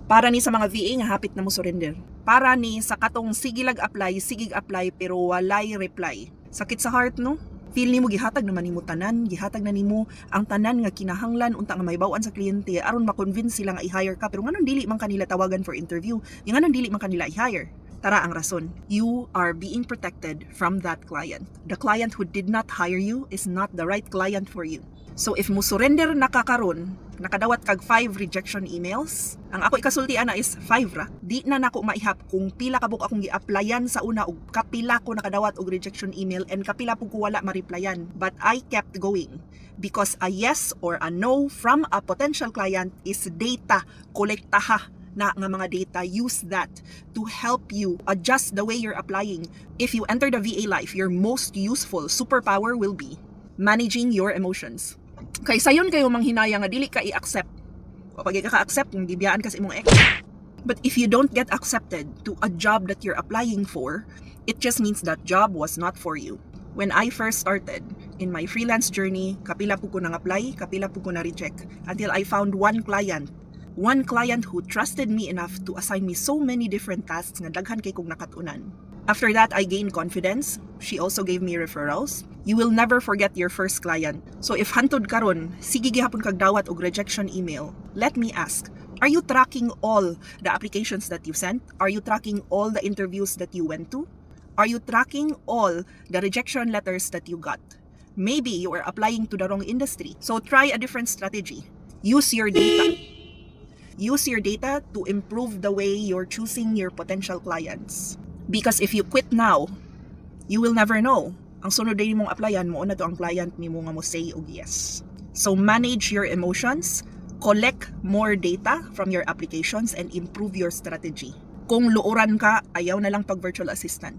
Para ni sa mga VA nga hapit na mo surrender. Para ni sa katong sige lag apply, sige apply pero walay reply. Sakit sa heart, no? Feel nimo gihatag naman nimo tanan, gihatag na nimo ang tanan nga kinahanglan unta nga mahibaw-an sa kliyente aron ma-convince sila nga i-hire ka, pero nganong dili man kanila tawagan for interview? Nganong dili man kanila i-hire? Tara ang rason. You are being protected from that client. The client who did not hire you is not the right client for you. So if mo surrender na ka karon, nakadawat kag 5 rejection emails, ang ako ikasulti ana is 5 ra. Di na nako maihap kung pila ka buok akong gi-applyan sa una ug kapila ko nakadawat og rejection email and kapila pud ko wala ma-replyan. But I kept going because a yes or a no from a potential client is data. Kolektaha na nga mga data. Use that to help you adjust the way you're applying. If you enter the VA life, your most useful superpower will be managing your emotions. Kay sayon kayo manghinaya nga dili ka i-accept. O pag ka ka-accept, kung gibiyaan ka sa imong ex. But if you don't get accepted to a job that you're applying for, it just means that job was not for you. When I first started in my freelance journey, kapila pud ko nang apply, kapila pud ko na reject until I found one client. One client who trusted me enough to assign me so many different tasks nga daghan kay kong nakatunan. After that, I gained confidence. She also gave me referrals. You will never forget your first client. So if hantod karon, sige gihapon kag dawat og rejection email, let me ask, are you tracking all the applications that you sent? Are you tracking all the interviews that you went to? Are you tracking all the rejection letters that you got? Maybe you are applying to the wrong industry. So try a different strategy. Use your data. Use your data to improve the way you're choosing your potential clients. Because if you quit now, you will never know. Ang sunod din mong applyan mao na to ang client nimo nga mo say og yes. So manage your emotions, collect more data from your applications and improve your strategy. Kung luoran ka, ayaw na lang pag virtual assistant.